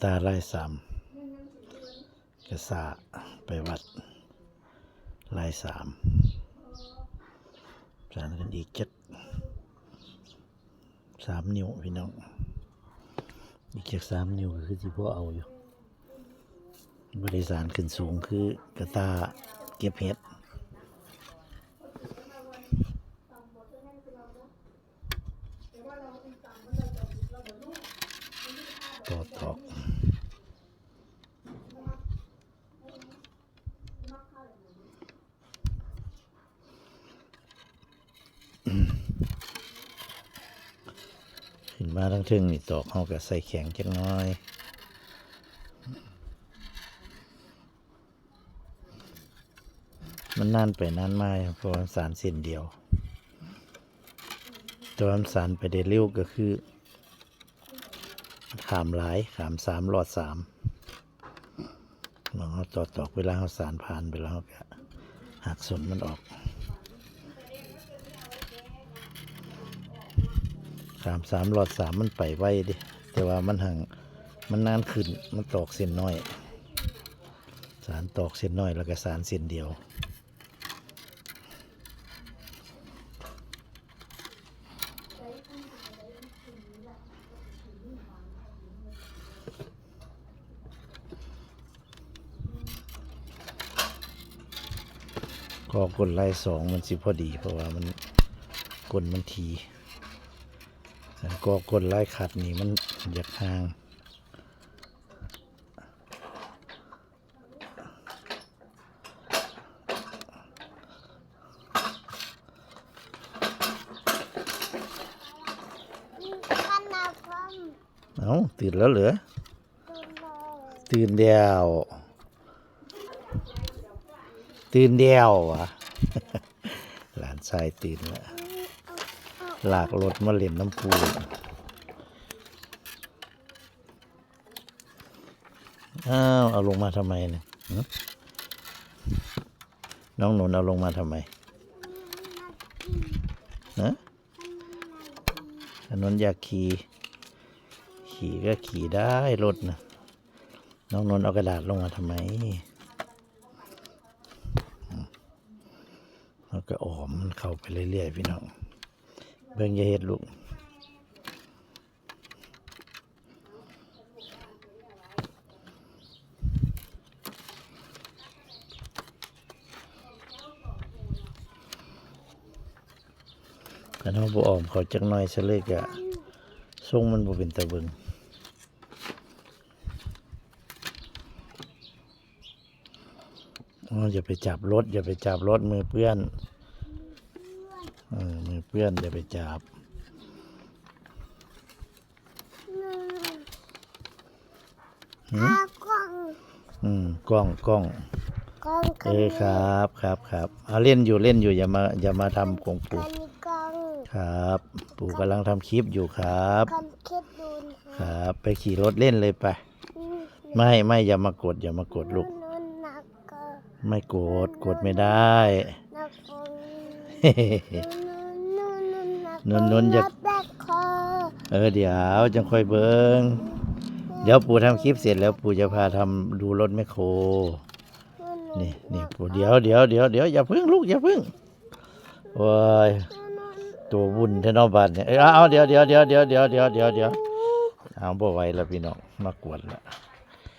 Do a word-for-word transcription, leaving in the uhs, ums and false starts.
ตาลายสาม กระสาไปวัดลายสาม สานกันอีกจักสามนิ้วพี่น้อง อีกจักสามนิ้วก็คือสิพอเอาอยู่ บ่ได้สานขึ้นสูงคือกระตาเก็บเห็ด ต่อตอก ขึ้นมาทางเทิงนี่ตอกเฮาก็ใส่แข็งจักหน่อย มันนานไปนานมา เพราะว่ามันสานเส้นเดียว แต่ว่ามันสานไปได้เร็วก็คือ ขามหลาย ขามสาม รอดสาม เนาะ เฮาตอกๆ เวลาเฮาสานผ่านไปแล้ว เฮาก็หักส้นมันออก ขามสาม รอดสาม มันไปไวเด้ แต่ว่ามันหัง มันนานขึ้น มันตอกเส้นน้อย สานตอกเส้นน้อย แล้วก็สานเส้นเดียว ก็ก้นลายสองมันสิพอดี เพราะว่ามัน ก้นมันถี่ อันก็ก้นลายขัดนี่มันอยากห่าง เอ้า ตื่นแล้วเหรอ ตื่นแล้ว ตื่นแล้วหวะ หลานชายตื่นแล้ว ลากรถมาเล่นน้ำปู อ้าว เอาลงมาทำไมเนี่ย หึ น้องหนุนเอาลงมาทำไม ฮะ อันนั้นอยากขี่ ขี่ก็ขี่ได้รถนะ น้องหนุนเอากระดาษลงมาทำไม อืม แล้วก็อ้อมมันเข้าไปเรื่อยๆ พี่น้อง เบิ่งอย่าเฮ็ดลูก คันเฮาบ่อ้อมเขาจักหน่อยซะเลยกะ ทรงมันบ่เป็นตาเบิ่ง อ๋อ อย่าไปจับรถ อย่าไปจับรถ มือเปื้อน เออ มือเปื้อน อย่าไปจับ หืม กล้อง อืม กล้อง กล้อง กล้อง เออ ครับ ครับ ครับ เอา เล่นอยู่ เล่นอยู่ อย่ามา อย่ามาทำของปู่ กล้อง ครับ ปู่กำลังทำคลิปอยู่ครับ ทำคลิปอยู่นะครับ ไปขี่รถเล่นเลยไป อืม ไม่ ไม่ อย่ามากด อย่ามากดลูก นุ่นๆ นะก็ ไม่กด กดไม่ได้ นะก็ นุ่นๆ นุ่นๆ อย่า แบคโฮ เออ เดี๋ยวจังค่อยเบิ่ง เดี๋ยวปู่ทำคลิปเสร็จแล้วปู่จะพาทำดูรถแมคโคร นี่ นี่ปู่ เดี๋ยว เดี๋ยว เดี๋ยว เดี๋ยว อย่าเพิ่งลูก อย่าเพิ่ง โอ้ย ตัววุ่นแท้เนาะบัดเนี่ย เอ้ย เอา เดี๋ยว เดี๋ยว เอา บ่ไหวแล้วพี่น้อง มากวนแล้ว